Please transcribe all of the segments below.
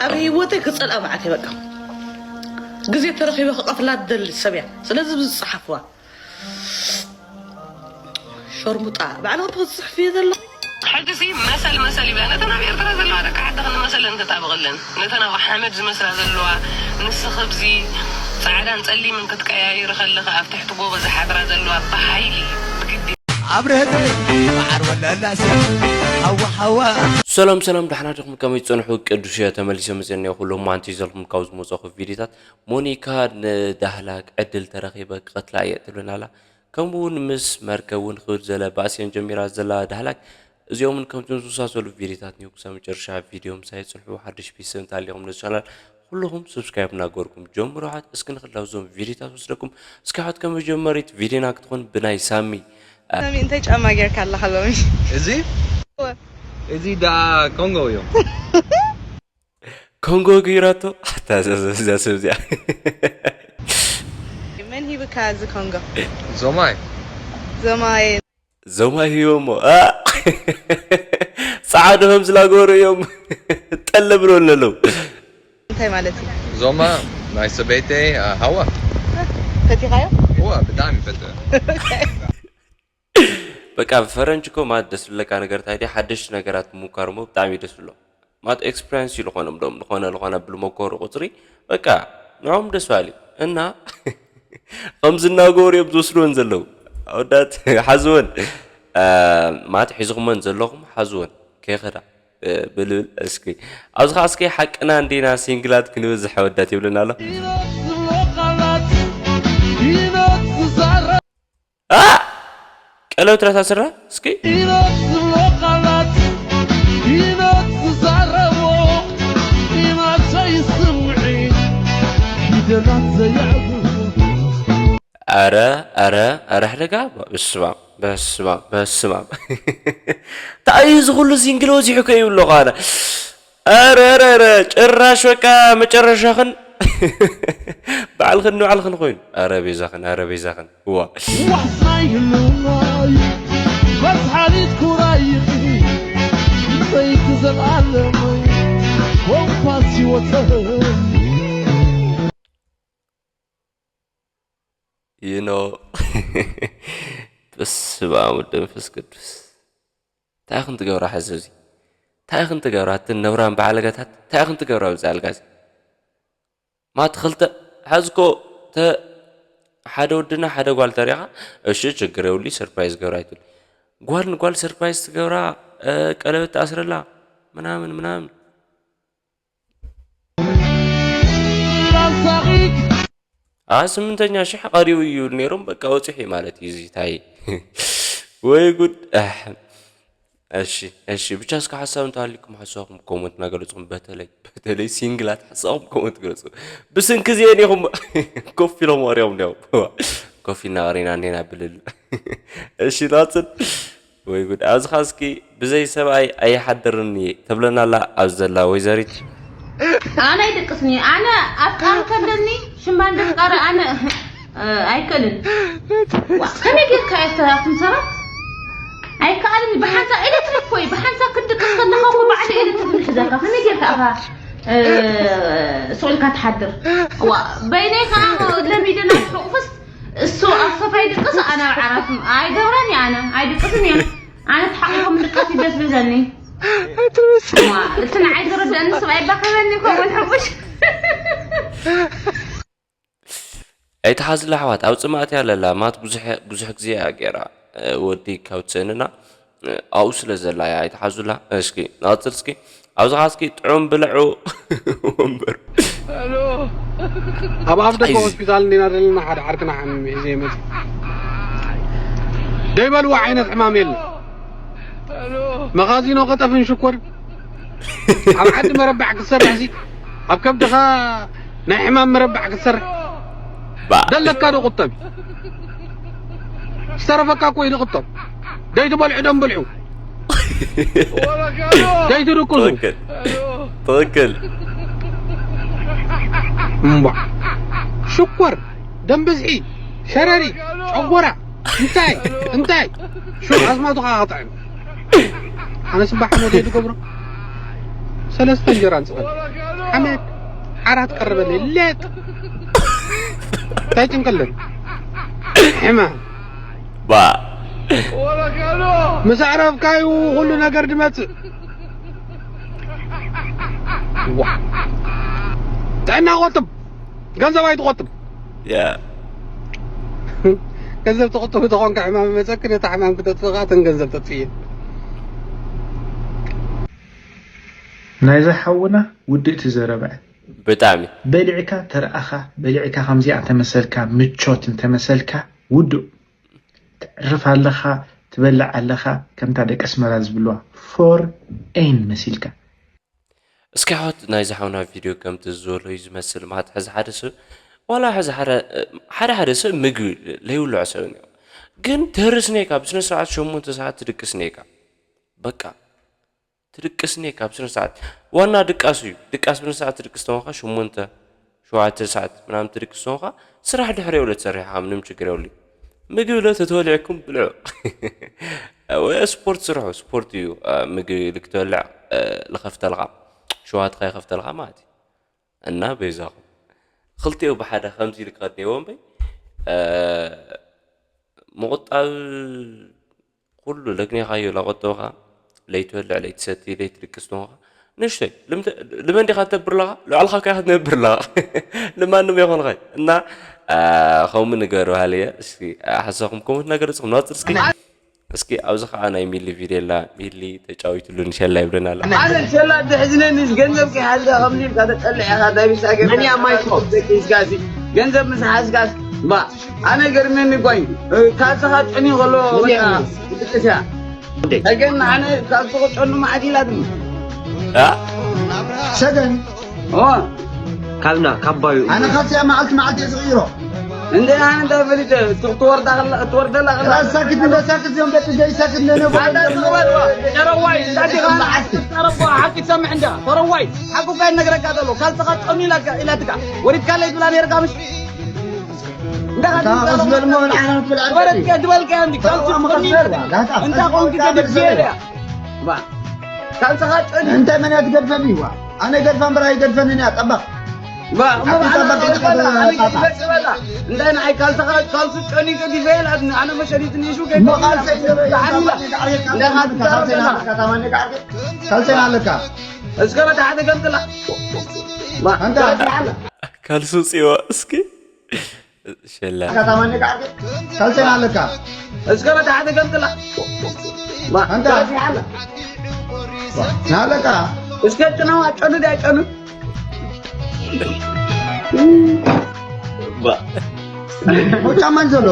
ኣብ ህይወተይ ክጸልኣ መዓት እየ። በቃ ግዜ ተረኺበ ክቐትላ ትደሊ ሰብ እያ። ስለዚ ብዝጸሓፍዋ ሸርሙጣ ባዕልኹም ትጽሕፍ እየ ዘለኹ። ሕጂ ሲ መሰል መሰል ይብላ። ነተን ኣብ ኤርትራ ዘለዋ ደቂ ዓዲ ክንመሰለን ተጣብቕለን፣ ነተን ኣብ ሓመድ ዝመስላ ዘለዋ፣ ንስኺ ብዚ ጻዕዳን ጸሊምን ክትቀያይሪ ከለኺ ኣብ ትሕቲ ጎቦ ዝሓድራ ዘለዋ ብሓይሊ ብግዲ ኣብረህት መዓር ወላላሲ ሓዋ ሓዋ ሰላም ሰላም፣ ደሕና ዲኹም? ከመይ ትጸንሑ? ቅዱስ እየ ተመሊሰ መጽአ እኒኦ። ኩሎም ማንቲ ዘለኹም ካብ ዝመጸኹ ቪዲዮታት ሞኒካ ንዳህላክ ዕድል ተረኺበ ክቐትላ እየ ትብለና ኣላ። ከምኡ እውን ምስ መርከብ እውን ክብል ዘለ ባእስየን ጀሚራ ዘላ ዳህላክ። እዚኦምን ከምቲ ዝመሳሰሉ ቪዲዮታት እኒኦ። ክሳብ መጨረሻ ቪዲዮ ምሳይ ጽንሑ። ሓድሽ ፒስ እንተሃሊኹም ነዚ ቻናል ኩልኹም ሰብስክራይብ እናገበርኩም ጀምሩ። ሓት እስኪ ንኽላው እዞም ቪዲዮታት ወስደኩም። እስኪ ሓት ከመጀመሪት ቪዲዮና ክትኾን ብናይ ሳሚ ሳሚ እንታይ ጫማ ጌርካ ኣለኻ ሎሚ? እዚ እዚ ዳ ኮንጎ እዮም። ኮንጎ ገይራቶ ኣታ እዛ ሰብ እዚኣ መን ሂብካ እዚ ኮንጎ? ዞማይ ዞማይ ዞማይ ሂቦሞ ጸዓዱ ከም ዝላገበሩ እዮም ጠለ ብሎ ኣለዉ። እንታይ ማለት እዩ? ዞማ ናይ ሰበይተይ ሃዋ ፈቲኻዮ? ዋ ብጣዕሚ ፈተ በቃ ፈረንጅ እኮ ማለት ደስ ዝብለካ ነገር እንታይ ድዩ ሓደሽቲ ነገራት ምሙካር እሞ ብጣዕሚ እዩ ደስ ዝብሎ። ማለት ኤክስፒሪንስ እዩ ዝኾነ ሎም ዝኾነ ዝኾነ ብልመኮሩ ቁፅሪ በቃ ንዖም ደስ በሃሊ እዩ። እና ከም ዝናገሩ እዮም ዝወስድወን ዘለዉ ኣወዳት ሓዝወን ማለት ሒዝኹመን ዘለኹም ሓዝወን ከይኸዳ ብልብል እስኪ ኣብዚ ከዓ እስኪ ሓቅና እንዲና ሲንግላት ክንብዝሕ ኣወዳት ይብለና ኣሎ። ቀለበት ራስ ኣስራ እስኪ ኣረ ኣረ ኣረ ሕደጋ በስማም በስማም በስማም እንታይ እዩ እዚ ኩሉ ሲንግል ወዚሑ ከይብሎ ኸነ ኣረ ኣረ ኣረ ጭራሽ በቃ መጨረሻኽን ባዕልኽን ንባዕልኽን ኮይኑ ኣረ ቤዛኽን ኣረ ቤዛኽን እዋ ዋሕሳይ ህልውናይ መዝሓሊት ኩራይ ለይቲ ዘለዓለመይ ኮምፓስ ህይወተይ you know በስመ አብ ወወልድ ወመንፈስ ቅዱስ እንታይ ኢኽን ትገብራ ሕዚ እዚ እንታይ ኢኽን ትገብራ እቲ ነውራም ባዕለጋታት እንታይ ኢኽን ትገብራ ብዛ ኣልጋ እዚ ማት ክልተ ሕዚ እኮ ተ ሓደ ወድና ሓደ ጓል ተሪኻ እሺ ችግር የብሉ ሰርፕራይዝ ገብራ ይትብል ጓል ንጓል ሰርፕራይዝ ትገብራ ቀለበት ትኣስረላ ምናምን ምናምን አ ስምንተኛ ሽሕ ቀሪቡ እዩ ነይሮም በቃ ወፂሑ ማለት እዩ እዚ ታይ ወይ ጉድ እሺ እሺ ብቻ እስከ ሓሳብ እንተሃሊኩም ሓሳብኩም ኮመንት እናገለፅኩም በተለይ በተለይ ሲንግላት ሓሳብኩም ኮመንት ገለፁ ብስንኪ እዚአን ኢኹም ኮፍ ኢሎም ወሪኦም እንዲያው ኮፍ ኢልና ቀሪና እንዴና ብልል እሺ ናፅን ወይ ጉድ ኣብዚ ኸዓ እስኪ ብዘይ ሰብኣይ ኣይሓድርን እየ ተብለና ኣላ ኣብዚ ዘላ ወይዘሪት ኣነ ኣይደቅስን እየ ኣነ ኣፍቃሪ ከለኒ ሽማን ደፍቃሪ ኣነ ኣይክእልን ከመይ ጌርካ እየ ኣፍቶም ሰባት ኣይከኣልን ብሓንሳብ ኤሌክትሪክ ኮይ ብሓንሳብ ክትድቅስ ከለኻ ኮ ባዕሊ ኤሌክትሪክ ንሕዘካ ከመይ ጌርካ እኻ ስቕ ኢልካ ትሓድር በይነይ ከዓ ለሚደ ናብ ሕቑፍስ እሱ ኣብ ሶፋ ይድቅስ ኣነ ኣብ ዓራት ኣይገብረን እየ ኣነ ኣይድቅስን እየ ኣነ ተሓቂፎም ድቃስ እዩ ደስ ዝብለኒ እቲ ንዓይ ዝርደአኒ ሰብ ኣይባኸበኒ ከምኡን ሕቡሽ ኣይትሓዝላ ኣሕዋት ኣብ ፅማእት እያ ለላ ማት ብዙሕ ብዙሕ ግዜ እያ ገይራ ወዲ ካብ ትስእንና ኣብኡ ስለ ዘላ እያ ኣይትሓዙላ እስኪ ንቐፅል እስኪ ኣብዚ ኸዓ እስኪ ጥዑም ብልዑ ወንበር ኣብ ኣፍ ደገ ሆስፒታል እንዲና ዘለና ሓደ ዓርክና ሓሚሙ ሒዘ ይመፅ ደይበልዎ ዓይነት ሕማም የለን መኻዚኖ ቀጠፍን ሽኮር ኣብ ዓዲ መረባዕ ክትሰርሕ ሲ ኣብ ከብድኻ ናይ ሕማም መረባዕ ክትሰርሕ ደለካ ዶ ቁጠብ ዝተረፈካ እኮ እዩ ዝቁጠብ ደይትበልዑ ደም ብልዑ ደይትድቅሱ ትክክል እምቧ ሽኮር ደም ብዝሒ ሸረሪ ጨጎራ እንታይ እንታይ ሹ ኣስማቱ ከዓ ክጥዕም ኣነ ስባሕ ሞት ዝገብሮ ሰለስተ እንጀራ ንፅቐል ሓመድ ዓራት ቀርበለይ። ሌጥ እንታይ ጭንቅልን ሕማም ባ ምስ ኣዕረፍካዩ ኩሉ ነገር ድመጽእ። ዋ ጥዕና ቆጥብ፣ ገንዘብ ኣይትቆጥብ። ያ ገንዘብ ትቆጥብ ተኾንካ ሕማም መጸክ ነታ ሕማም ክተጥፍእ ከኣ እተን ገንዘብ ተጥፍእ እየን። ናይዛ ሓውና ውድእቲ ዘረባ እያ። ብጣዕሚ በሊዕካ ተረኣኻ በሊዕካ ከምዚኣ እንተመሰልካ ምቾት እንተመሰልካ ውዱእ። ተዕርፍ ኣለኻ ትበልዕ ኣለኻ ከምታ ደቂ ኣስመራ ዝብልዋ ፎር ኤን መሲልካ። እስኪ ኣሕዋት ናይዚ ሓውና ቪድዮ ከምቲ ዝበሎ እዩ ዝመስል ማለት ሕዚ ሓደ ሰብ ዋላ ሕዚ ሓደ ሓደ ሓደ ሰብ ምግቢ ለይብልዖ ሰብ እኒኦ ግን ተርስኔካ ብስነ ስርዓት ሸሞንተ ሰዓት ትድቅስኔካ በቃ ትድቅስኔካ ብስነ ስርዓት ዋና ድቃስ እዩ ድቃስ ብስነ ስርዓት ትድቅስ ተኾንካ ሸሞንተ ሸውዓተ ሰዓት ምናምን ትድቅስ ተኾንካ ስራሕ ድሕሪ የብለ ትሰርሕ ኢኻ ምንም ችግር የብሉ ምግቢ ለ ተተወሊዕኩም ብልዑ ወይ ስፖርት ስርሑ ስፖርት እዩ ምግቢ ልክተበልዕ ልኸፍተልኻ ሸዋትኻ ይኸፍተልኻ ማለት እዩ እና በይዛኹም ክልቲኡ ብሓደ ከምዚ ኢሉ ክኸድ ነይዎ እምበይ ምቑጣብ ኩሉ ለግኔኻዮ ላቆጠብኻ ለይትበልዕ ለይትሰቲ ለይትድቅስ ንኾኻ ንእሽተይ ልመን ዲኻ ትነብር ኣለኻ ልዕልኻ ከያ ክትነብር ኣለኻ ልማንም የኾንኸ እና ከምኡ ንገሩ ሃልየ እስኪ ሓሳኹም ከምኡት ነገር ፅኹም ናፅር እስኪ እስኪ ኣብዚ ከዓ ናይ ሚሊ ቪድዮ ኣላ ሚሊ ተጫዊትሉ ንሸላ ይብለና ኣሎ ኣነ ሸላ ትሕዝነኒ ገንዘብ ከይሓዝካ ከምዚ ኢልካ ተጠልዕ ኢኻ ዳቢሳ ገንዘብ ምስ ሓዝካስ ባ ኣነ ገርመኒ ጓይ ካልስኻ ጨኒ ከሎ በቃ ትጥቅስ እያ ሰገን ንዓነ ካብ ዝቕጨኑ መዓት ኢላትኒ ሰገን ካብና ካብ ባዩ ኣነ ካብዚኣ መዓልቲ መዓልቲ እየ ዝቕይሮ እንደ ኣነ እንታይ ፈሊጠ ትወርዳ ትወርደላ ከላ ሳክት እንደ ሳክት እዮም ደቂ ደይ ሳክት ነነ ኣታ ዝቕበል ጨረዋይ እንዳዲኻ ተረባ ሓቂ ትሰምዕ እንዳ ተረዋይ ሓቁ ካ ይነግረካ ዘሎ ካልስኻ ጨኑ ኢላትካ ወሪድካ ለይ ትብላ ነርካ ምሽ ዝበልሞ ንዓና ትብል ዓርቂ ዝበልካ እንዲ ካልሲ ጨኑ ኢላትካ እንታይ ቆንኪ ገድፍ ጌርያ ካልስኻ ጨኑ እንታይ መን እያ ትገድፈኒ ዋ ኣነ ገድፋ እምበር ኣይገድፈንን እያ ጠበቕ እንታይ ንዓይ ካልስኻ ካልሱ ጨኒቀ ዲፈ ኢላትኒ ኣነ መሸኒትኒ ሹ ካልሰን ኣለካ እስከ በታሕተ ገምጥላ ኣንታ ካልሱ ጽዋ እስኪ ሸላ ካልሰን ኣለካ እስከ በታሕተ ገምጥላ ኣንታ ናለካ እስከ ጭነዋ ጨኑ ዳይ ጨኑ ጫማን ዘሎ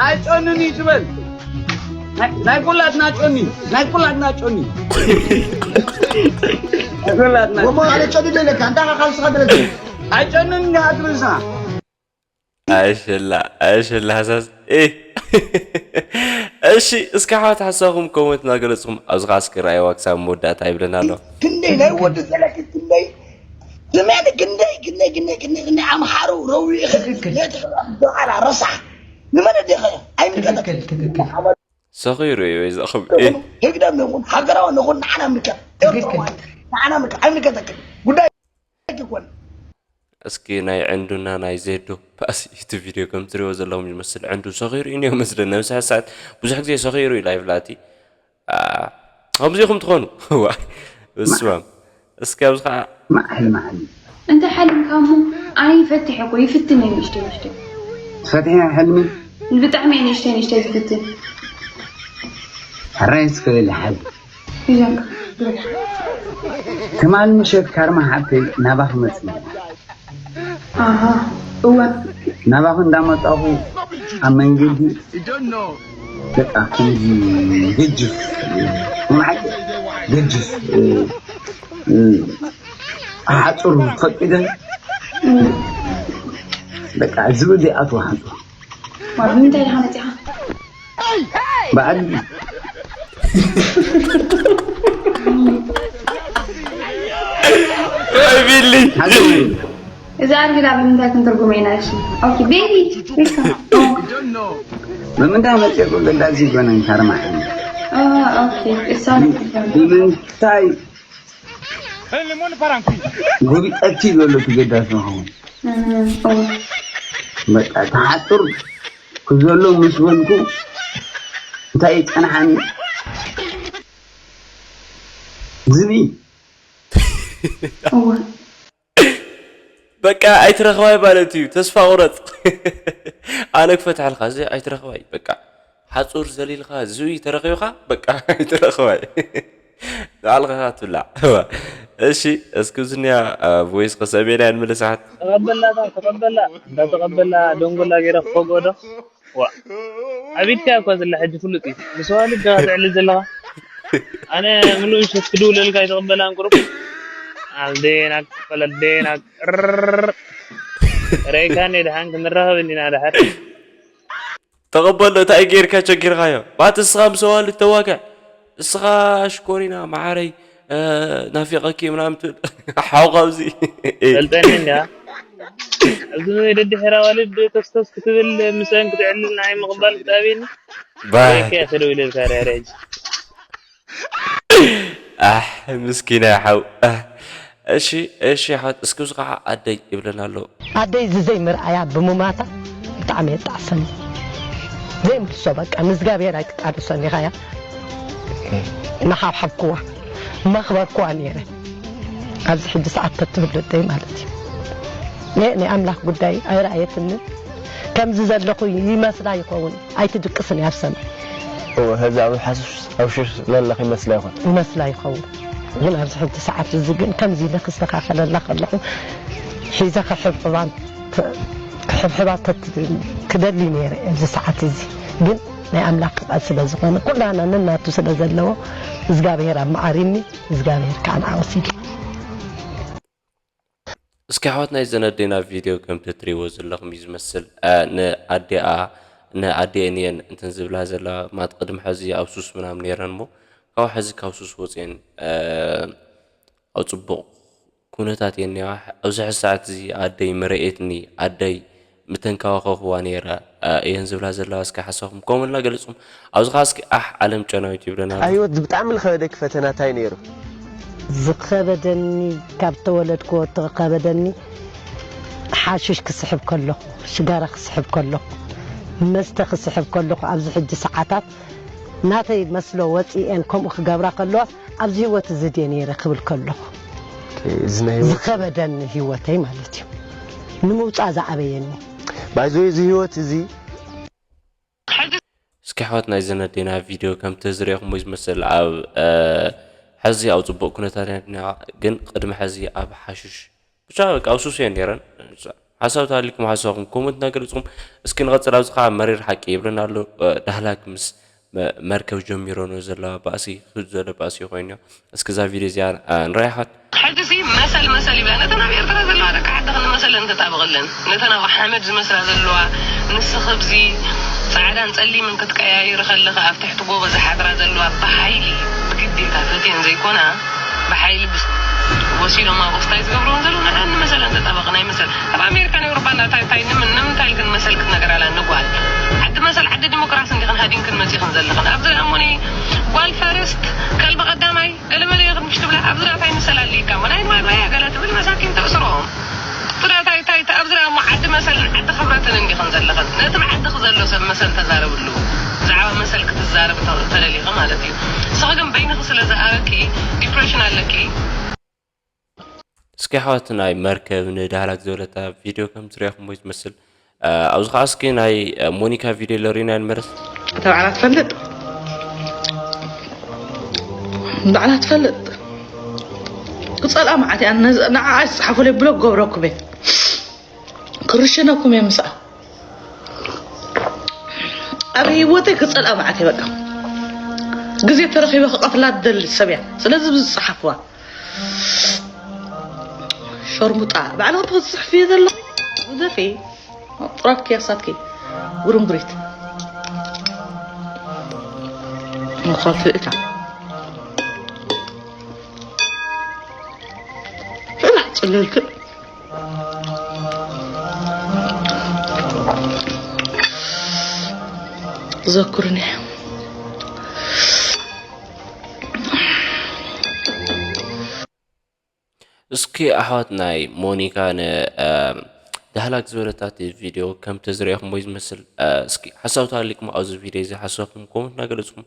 ኣይጨኑን እዩ ትበል ናይ ኩላትና ጨኒ ናይ ኩላትና ጨኒ ናይ ኩላትና ወሞ ኣለ ጨዱ ደለካ እንታ ካልስኻ ደለካ ኣይጨኑን እንዲኻ ትብል ንስኻ ኣይሸላ ኣይሸላ ሃሳስ እ እሺ እስኪ ሓዋት ሓሳኹም ኮመንት እናገለጽኹም ኣብዚ ከዓ እስኪ ረኣይዋ ክሳብ መወዳእታ ይብለና ኣሎ ክንደይ ናይ ወዲ ዘለኪ ክንደይ ስሜት ክንደይ ክንደይ ክንደይ ክንደይ ክንደይ ኣምሓሩ ረዊዒ ዶዓላ ረሳሕ ንመን ዲኸ ኣይምልከተክ ሰኺሩ እዩ በይዛኹም ህግደፍ ንኹን ሃገራዊ ንኹን ንዓና ምልከት ኤርትራዊ ንዓና ምልከት ኣይምልከተክን ጉዳይ ኣይኮን እስኪ ናይ ዕንዱና ናይ ዜዶ ባእሲ እቲ ቪድዮ ከም ትሪኦ ዘለኹም ዝመስል ዕንዱ ሰኺሩ እዩ ነዮ መስለኒ ኣብዚ ሰዓት ብዙሕ ግዜ ሰኺሩ እዩ ላይቭ ላቲ ከምዚኹም ትኾኑ እዋ እስማም እስኪ ኣብዚ ከዓ ማዕል ማዕል እንተ ሓሊምካ እሞ ኣይ ፈትሕ እኮ ይፍትን እዩ ንእሽተይ ንእሽተይ ፈትሕ ሕልሚ ብጣዕሚ እዩ ንእሽተይ ንእሽተይ ዝፍትን ሕራይ እስከ በሊ ሓል ሒዞምካ ትማል ምሸት ካርማ ሓብተይ ናባኺ መፅእ ኣሃ እወ ናባኺ እንዳመጣኹ ኣብ መንገዲ በቃ ከምዚ ገጅፍ መዓት ገጅፍ ሓፁር ፈቂደ በቃ ዝብል ዘይኣትዎ ሓፁር ንምንታይ ኢኻ መፂኻ በዓል ቢሊ እዚ ኣድግዳ ብምንታይ ክንትርጉሞ ኢና እሺ ኦኬ ቤቢ ዌልካም ብምንታይ መፅእኩ ገዳሲ ይኮነን ካርማዕን اه اوكي السؤال ብምንታይ ጎቢጠኪ ዘሎ ትገዳሲ ንኸውን اه በቃ ተሓፅር ክዘሎ ምስ በልኩ እንታይ ይፀንሓኒ ዝብኢ اه በቃ ኣይትረኽባይ ማለት እዩ። ተስፋ ቁረፅ። ኣነ ክፈትሐልካ እዚ ኣይትረኽባይ በቃ ሓፁር ዘሊልካ ዝብኢ ተረኺብካ በቃ ኣይትረኽባይ ንዓልኻ ትብላዕ። እሺ እስኪ ዝኒያ ቮይስ ከሰሜና ንመለሳሓት ተቐበላታ ተቐበላ እንዳ ተቐበላ ደንጎላ ገይረ ክፈጎዶ ዋ ኣቢድካ እኮ ዘላ ሕጂ ፍሉጥ እዩ ምስ ዋልድ ዳ ትዕልል ዘለኻ ኣነ ምሉእ ምሸት ክድውለልካ ይተቐበላን ቁሩብ ኣልዴና ፈለዴና ረይካኒ ድሓን ክንራኸብ እንዲና ድሓር ተቐበሎ እንታይ ጌርካ ቸጊርካዮ ባት እስኻ ምስ ዋልድ ተዋግዕ እስኻ ሽኮሪና መዓረይ ናፊቐኪ ምናምን ትብል ሓው ካብዚ ፈልጠኒ እንዲያ ኣብዚ ደድሕራ ዋልድ ተስተስ ክትብል ምስአን ክትዕልል ንዓይ ምቕባል ክጣብየኒ ባህ ወይከ ተደው ኢለልካ ዳርያ ሕጂ ኣሕ ምስኪና ሓው ኣሕ። እሺ እሺ ሓት እስኪ እዚ ከዓ ኣደይ ይብለና ኣሎ ኣደይ ዝዘይ ምርኣያ ብምማታ ብጣዕሚ የጣዕሰኒ ዘይምልሶ በቃ ንእግዚኣብሔር ኣይትጣርሶን ኢኻያ እናሓብሓብኩዋ መኽበርኩዋ ነይረ ኣብዚ ሕጂ ሰዓት ተትህሉ ደይ ማለት እዩ ነ ናይ ኣምላኽ ጉዳይ ኣይረኣየትንን ከምዚ ዘለኹ ይመስላ ይኸውን ኣይትድቅስን እያ ኣብ ሰማይ እወ፣ ሀዚ ኣብ ሓሱሽ ኣብ ሹሽ ለለኺ መስላ ይኾን። ይመስላ ይኸውን። ግን ኣብዚ ሕጂ ሰዓት እዚ ግን ከምዚ ኢለ ክስተኻኸለላ ከለኹ ሒዘ ክሕብሕባን ተ- ክሕብሕባ ተት- ክደሊ ነይረ ኣብዚ ሰዓት እዚ ግን ናይ ኣምላኽ ፍቓድ ስለ ዝኾነ ኩላና ነናቱ ስለ ዘለዎ እግዚኣብሔር ኣመዓሪኒ እግዚኣብሔር ከዓ ንዓ ወሲዱ እስኪ ኣሕዋትና እዚ ነዴና ቪድዮ ከምቲ ትሪእዎ ዘለኹም እዩ ዝመስል እ፣ ንኣዴኣ ንኣዴአን እየን እንትን ዝብላ ዘለዋ ማት ቅድሚ ሕዚ ኣብ ሱስ ምናምን ነይረን እሞ ካብ ሕዚ ካብ ሱስ ወፅየን እ፣ ኣብ ፅቡቕ ኩነታት እየን እኒዋ ኣብዚ ሕዚ ሰዓት እዚ ኣደይ መረኤትኒ ኣደይ ምተንከባኸብክዋ ነይረ እ፣ እየን ዝብላ ዘለዋ እስኪ ሓሳብኩም ከምኡ ኢልና ገለፅኩም ኣብዚ ከዓ እስኪ ኣሕ ዓለም ጨናዊት ይብለና ኣሎ። ኣህይወት ብጣዕሚ ዝኸበደኪ ፈተና እንታይ ነይሩ? ዝኸበደኒ ካብ ተወለድክዎ እቲ ዝኸበደኒ ሓሽሽ ክስሕብ ከለኹ ሽጋራ ክስሕብ ከለኹ መስተ ክስሕብ ከለኹ ኣብዚ ሕጂ ሰዓታት ናተይ መስሎ ወፂኤን ከምኡ ክገብራ ከለዋ ኣብዚ ህይወት እዚ ድየ ነይረ ክብል ከለኹ እዚ ናይ ህይወት ዝኸበደኒ ህይወተይ ማለት እዩ ንምውፃእ ዝኣበየኒ ባይዞ እዚ ህይወት እዚ እስኪ ኣሕዋትና እዚ ነዴና ቪድዮ ከምቲ ዝሪእኹሞ ዝመስል ኣብ እ፣ ሕዚ ኣብ ፅቡቕ ኩነታት ኢና ግን ቅድሚ ሕዚ ኣብ ሓሽሽ ብቻ በቃ ኣብ ሱስ እየን ነይረን ሓሳብ ተሃሊኩም ሓሳብኩም ኮመንት እናገለፅኩም እስኪ ንቐፅል ኣብዚ ከዓ መሪር ሓቂ ይብለና ኣሎ እ፣ ዳህላክ ምስ መ- መርከብ ጀሚሮ ነው ዘለዋ ባእሲ ክድ ዘሎ ባእሲ ኮይኑ እስኪ እዛ ቪድዮ እዚኣ እ፣ ንረኣይ ሓት ሕጂ ሲ መሰል መሰል ይብላ ነተን ኣብ ኤርትራ ዘለዋ ደቂ ዓዲ ክንመሰለን ተጣብቕለን ነተን ኣብ ሓመድ ዝመስላ ዘለዋ ንስኺ ብዚ ፃዕዳን ፀሊምን ክትቀያይሪ ከለኺ ኣብ ትሕቲ ጎቦ ዝሓድራ ዘለዋ ብሓይሊ ብግዴታ ፈትየን ዘይኮና ብሓይሊ ብስ- ወሲዶም ኣብ እስታይ ዝገብርዎን ዘለዉ ንዓን ንመሰለን ተጣበቕ ናይ መሰል ኣብ ኣሜሪካን ኤውሮጳ እንዳታይ ታይ ንምን ንምንታይ ኢልክን መሰል ክትነገራላ ንጓል ዓዲ መሰል ዓዲ ዲሞክራሲ እንዲኽን ሃዲንክን መፂኽን ዘለኽን ኣብዚ ደኣ እሞኒ ጓል ፈርስት ከልቢ ቀዳማይ ገለመለ ይኽን ምሽ ትብላ ኣብዚ ደኣ ታይ መሰል ኣልካ እሞ ናይ ንዋይ ንዋይ ገለ ትብል መሳኪን ተእስሮም ትዳ ታይ ታይ ኣብዚ ደኣ እሞ ዓዲ መሰልን ዓዲ ክብረትን እንዲኽን ዘለኽን ነቲ ብዓድኺ ዘሎ ሰብ መሰል ተዛረብሉ ብዛዕባ መሰል ክትዛረብ ተ- ተደሊኺ ማለት እዩ ንስኺ ግን በይንኺ ስለ ዝኣረኪ ዲፕሬሽን ኣለኪ እስኪ ኣሕዋት ናይ መርከብ ንዳህላክ ዝበለታ ቪድዮ ከም ዝሪኣኹሞ ዝመስል እ፣ ኣብዚ ከዓ እስኪ ናይ እ፣ ሞኒካ ቪድዮ ለሪና ንመለስ እታ ባዕላ ትፈልጥ ባዕላ ትፈልጥ ክፀልኣ መዓት እያ ነዚ- ንዓኣ ዝፀሓፉለይ ብሎ ክገብረኩም እየ ክርሽነኩም እየ ምስኣ ኣብ ህይወተይ ክፀልኣ መዓት እየ በቃ ግዜ ተረኺበ ክቐትላ ትደሊ ሰብ እያ ስለዚ ብዝፀሓፍዋ ሸርሙጣ ባዕልኹም ትፅሕፍዮ ዘለኹም ግደፊ ጥራትኪ ያሳትኪ ጉርምጉሪት ንኸፍእታ ጽልልክ ዘኩርኒ። እስኪ ኣሕዋት ናይ ሞኒካ ን ዳህላክ ዝበለታ እቲ ቪድዮ ከም ተዝሪኦኹም ወይ ዝመስል እስኪ ሓሳብ ተሃሊኩም ኣብዚ ቪድዮ እዚ ሓሳብኩም ኮመንት እናገለፅኩም።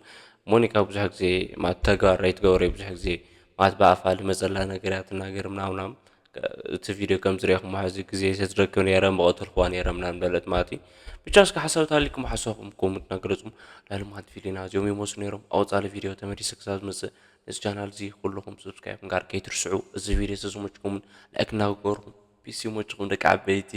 ሞኒካ ብዙሕ ግዜ ማለት ተግባር ኣይትገብረ ብዙሕ ግዜ ማለት ብኣፋ ልመፀላ ነገር እያ ትናገር ምናምናም። እቲ ቪድዮ ከም ዝሪኦኹም ሕዚ ግዜ ተዝረክብ ነረ መቐተልኩዋ ነረ ምናምን በለት ማለት እዩ። ብቻ እስኪ ሓሳብ ተሃሊኩም ሓሳብኩም ኮመንት እናገለፅኩም። ናይ ልማት ቪድዮና እዚኦም ይመስሉ ነይሮም። ኣውፃሊ ቪድዮ ተመሊሰ ክሳብ ዝመፅእ ነዚ ቻናል እዚ ኩልኹም ሰብስክራይብ ምግባር ከይትርስዑ። እዚ ቪድዮ ተዝመችኩም ላይክ እናገበርኩም ፒስ ይመችኹም ደቂ ዓበይቲ።